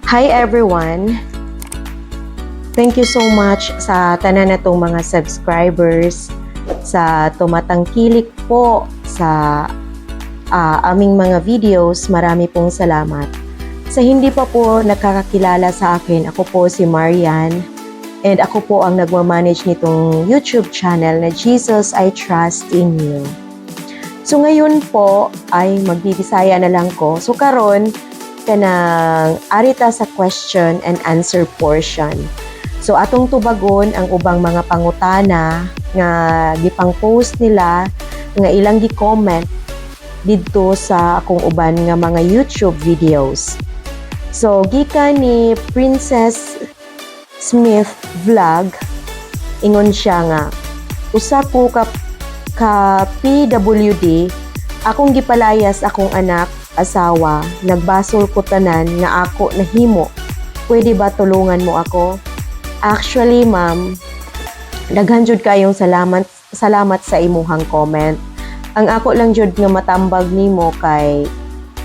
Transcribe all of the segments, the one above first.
Hi, everyone! Thank you so much sa tanan natong mga subscribers, sa tumatangkilik po sa aming mga videos. Marami pong salamat. Sa hindi pa po nakakakilala sa akin, ako po si Marian and ako po ang nagmamanage nitong YouTube channel na Jesus I Trust in You. So ngayon po ay magbibisaya na lang ko. So karon kanang arita sa question and answer portion. So atong tubagon ang ubang mga pangutana nga gipang-post nila, nga ilang gi-comment didto sa akong uban nga mga YouTube videos. So gikan ni Princess Smith Vlog, ingon siya nga, "Usa ko ka PWD, akong gipalayas akong anak, asawa, nagbasol ko tanan nga ako nahimo. Pwede ba tulungan mo ako?" Actually, ma'am, daghan jud kayong salamat, salamat sa imuhang comment. Ang ako lang jud nga matambag nimo kay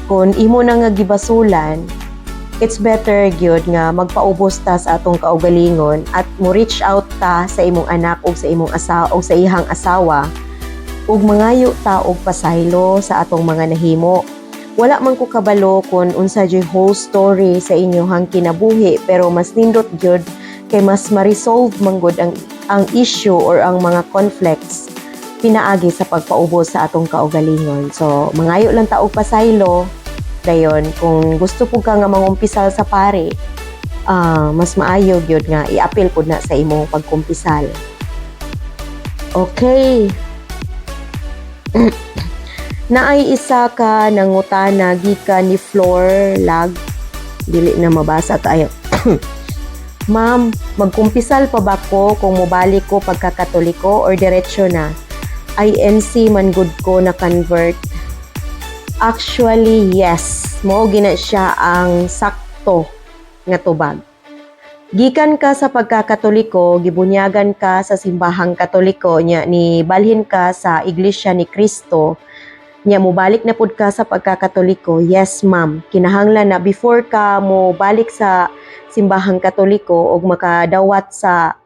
kung imo na nga gibasulan, it's better gyud nga magpaubos ta sa atong kaugalingon at mo reach out ta sa imong anak ug sa imong asawa o sa iyang asawa ug mangayo ta og pasaylo sa atong mga nahimo. Wala man ko kabalo kung unsa jud whole story sa inyong kinabuhi, pero mas nindot gyud kay mas ma-resolve man gud ang issue or ang mga conflicts pinaagi sa pagpaubos sa atong kaugalingon. So mangayo lang ta og pasaylo. Dayon kung gusto pud ka nga mangumpisal sa pare, mas maayo gyud nga i-apil pud na sa imong pagkumpisal. Okay. Naay isa ka nangutana gikan ni Floor Lag. Dili na mabasa kaayo. "Ma'am, magkumpisal pa ba ko kung mobalik ko pagkakatoliko or diretso na? INC man gud ko na convert." Actually, yes. Mao gina siya ang sakto nga tubag. Gikan ka sa pagkakatoliko, gibunyagan ka sa simbahang Katoliko, nya ni balhin ka sa Iglesia ni Cristo, nya mobalik na pud ka sa pagkakatoliko. Yes, ma'am. Kinahanglan na before ka mo balik sa simbahang Katoliko og makadawat sa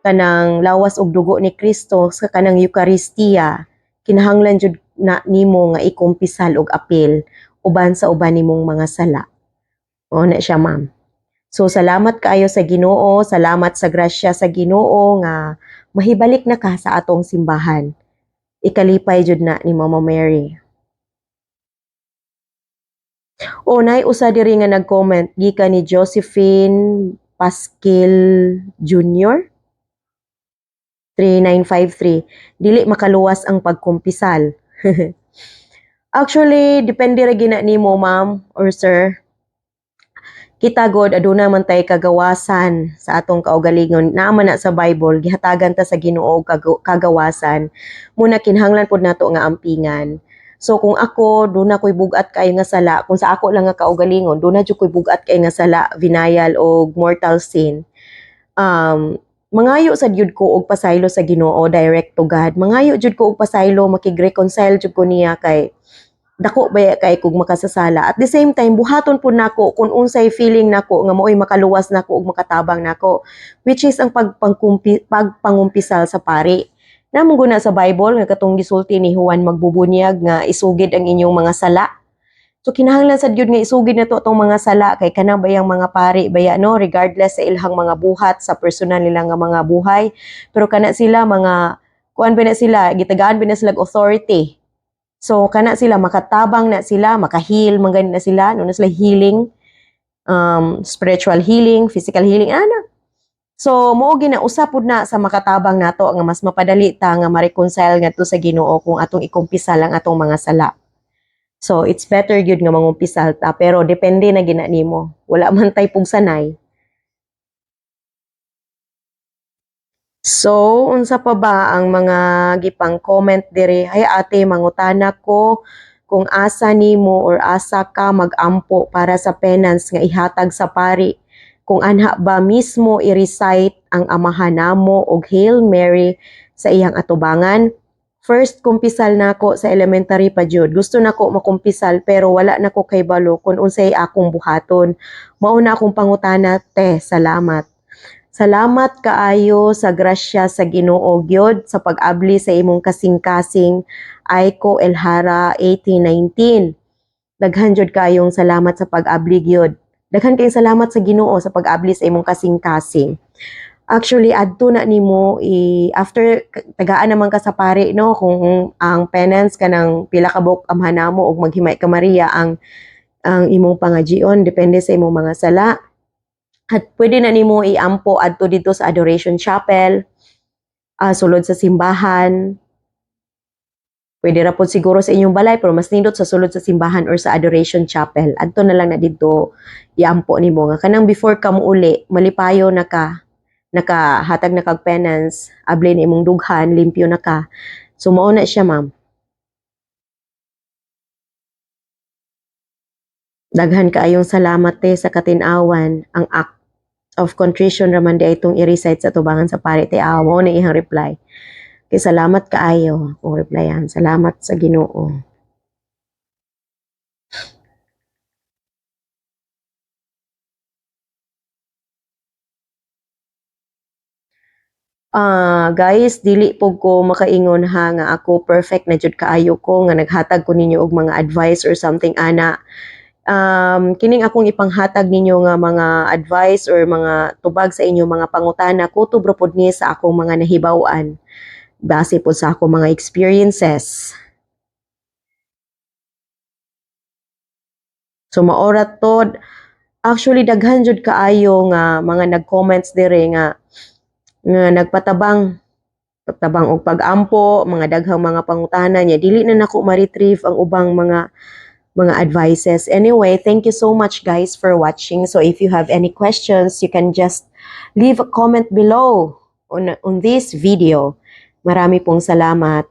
kanang lawas ug dugo ni Kristo sa kanang Eukaristiya, kinahanglan jud na nimo nga ikumpisal og apil uban sa uban nimong mga sala. Mao na siya, ma'am. So salamat kaayo sa Ginoo, salamat sa grasya sa Ginoo nga mahibalik na ka sa atong simbahan. Ikalipay jud na ni Mama Mary. O nay usa diri nga nag-comment gikan ni Josephine Pasquil Jr. 3953. "Dili makaluwas ang pagkumpisal." Actually, depende ra gina nimo, ma'am or sir. Kita god aduna man tay kagawasan sa atong kaugalingon. Naa man na sa Bible, gihatagan ta sa Ginoo og kagawasan. Muna kinahanglan pud nato nga ampingan. So kung ako, duna ko'y bugat kaayo nga sala, kung sa ako lang nga kaugalingon, duna jud ko'y bugat kaayo nga sala, venial og mortal sin. Mangayo sad jud ko og pasaylo sa Ginoo, direct to God. Mangayo jud ko og pasaylo, makig-reconcile jud ko niya kay dako baya kay kog makasasala. At the same time, buhaton pud nako kung unsay feeling nako nga mao'y makaluwas nako ug makatabang nako, which is ang pagpangumpisal sa pari. Naa man guna sa Bible nga katong gisulti ni Juan Magbubunyag nga isugid ang inyong mga sala. So kinahanglan sad gyud nga isugid nato atong mga sala kay kana bayang mga pari baya, no, regardless sa ilhang mga buhat sa personal nila nga mga buhay, pero kana sila mga kuan ba na sila, gitagaan ba na sila og authority. So kana sila makatabang na sila, maka-heal man gani na sila, no, na sila healing, spiritual healing, physical healing ana. So mao gina usa pud na sa makatabang nato nga mas mapadali ta nga ma-reconcile ngadto sa Ginoo kung atong ikumpisal ang atong mga sala. So it's better gyud nga mangumpisal ta, pero depende na gina nimo. Wala man tay pugsanay. So unsa pa ba ang mga gipang comment diri? "Ay ate, mangutana ko kung asa nimo or asa ka magampo para sa penance nga ihatag sa pari. Kung anha ba mismo i-recite ang Amahan Namo og Hail Mary sa iyang atubangan?" First kumpisal nako sa elementary pa jud. Gusto nako makumpisal pero wala nako kaybalo kung unsay akong buhaton. Mao na akong pangutana, te. Salamat. Salamat kaayo sa grasya sa Ginoo gyud sa pag-abli sa imong kasing-kasing, Aiko Elhara 1819. Daghan jud kaayong salamat sa pag-abli gyud. Daghan kayong salamat sa Ginoo sa pag-abli sa imong kasing-kasing. Actually, adto na nimo i after tagaan naman ka sa pari, no, kung ang penance kanang pila ka buok Amahan Namo ug maghimay ka Maria ang imong pangajion, depende sa imong mga sala. At pwede na nimo iampo adto dito sa Adoration Chapel, sulod sa simbahan. Pwede ra pod siguro sa inyong balay, pero mas nindot sa sulod sa simbahan or sa Adoration Chapel. Adto na lang na didto iampo nimo nga kanang before ka muuli, malipayo na ka, nakahatag na kag penance, abli na imong dughan, limpyo na ka. So mao na siya, ma'am. Daghan kaayong salamat, te, sa katin-awan. Ang act of contrition raman di itong i-recite sa tubangan sa pari, te. Ah, mao na iyang reply. Kay salamat kaayo kung replyan. Salamat sa Ginoo. Ah, guys, dili po ko makaingon ha nga ako perfect na jud kaayo ko nga naghatag ko ninyo og mga advice or something ana. Kining akong ipanghatag ninyo nga mga advice or mga tubag sa inyong mga pangutana, kutob ra pod ni sa akong mga nahibaw-an base pod sa akong mga experiences. So maora to. Actually, daghan jud kaayo nga mga nag-comments dire nga nagpatabang patabang og pag-ampo, mga daghang mga pangutana niya. Dili na nako ma-retrieve ang ubang mga advices. Anyway, thank you so much, guys, for watching. So if you have any questions, you can just leave a comment below on this video. Marami pong salamat.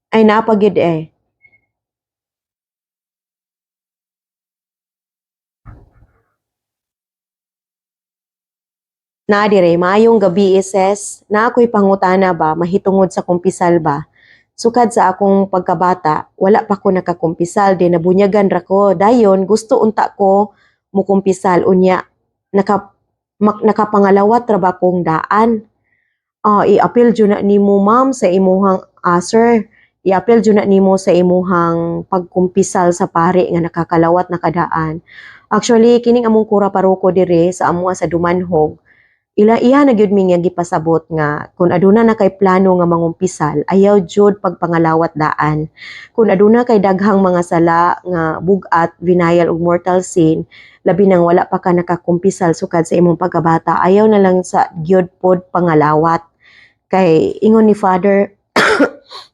Ay, napagid eh. Na dire, "Maayong gabi, sis. Na ako'y pangutana ba mahitungod sa kumpisal ba? Sukad sa akong pagkabata, wala pa ko nakakumpisal, di nabunyagan ra ko. Dayon gusto unta ko mukumpisal, unya nakapangalawat ra ba kong daan?" Ah, i-appeal jud na nimo, ma'am, sa imuhang, sir, i-appeal jud na nimo sa imuhang pagkumpisal sa pari nga nakakalawat na kadaan. Actually, kining among kura paroko dire sa amoa sa Dumanhog, ila iya na gyud mi nga gipasabot nga kung aduna na kay plano nga mangumpisal, ayaw jud pagpangalawat daan. Kung aduna kay daghang mga sala nga bug-at, venial ug mortal sin, labi nang wala pa ka nakakumpisal sukad sa imong pagkabata, ayaw na lang sa gyud pod pangalawat. Kay ingon ni Father,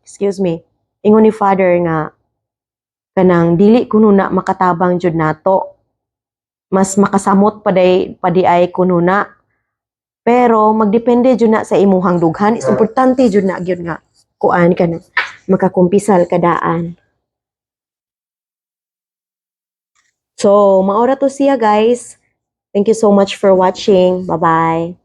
excuse me, ingon ni Father nga kanang dili kuno na makatabang jud nato. Mas makasamot pa di ay kuno na. Pero magdepende jud na sa imuhang dughan. Is importante jud na gyud nga kuan ka na makakumpisal kadaan. So, maora to siya, guys. Thank you so much for watching. Bye-bye.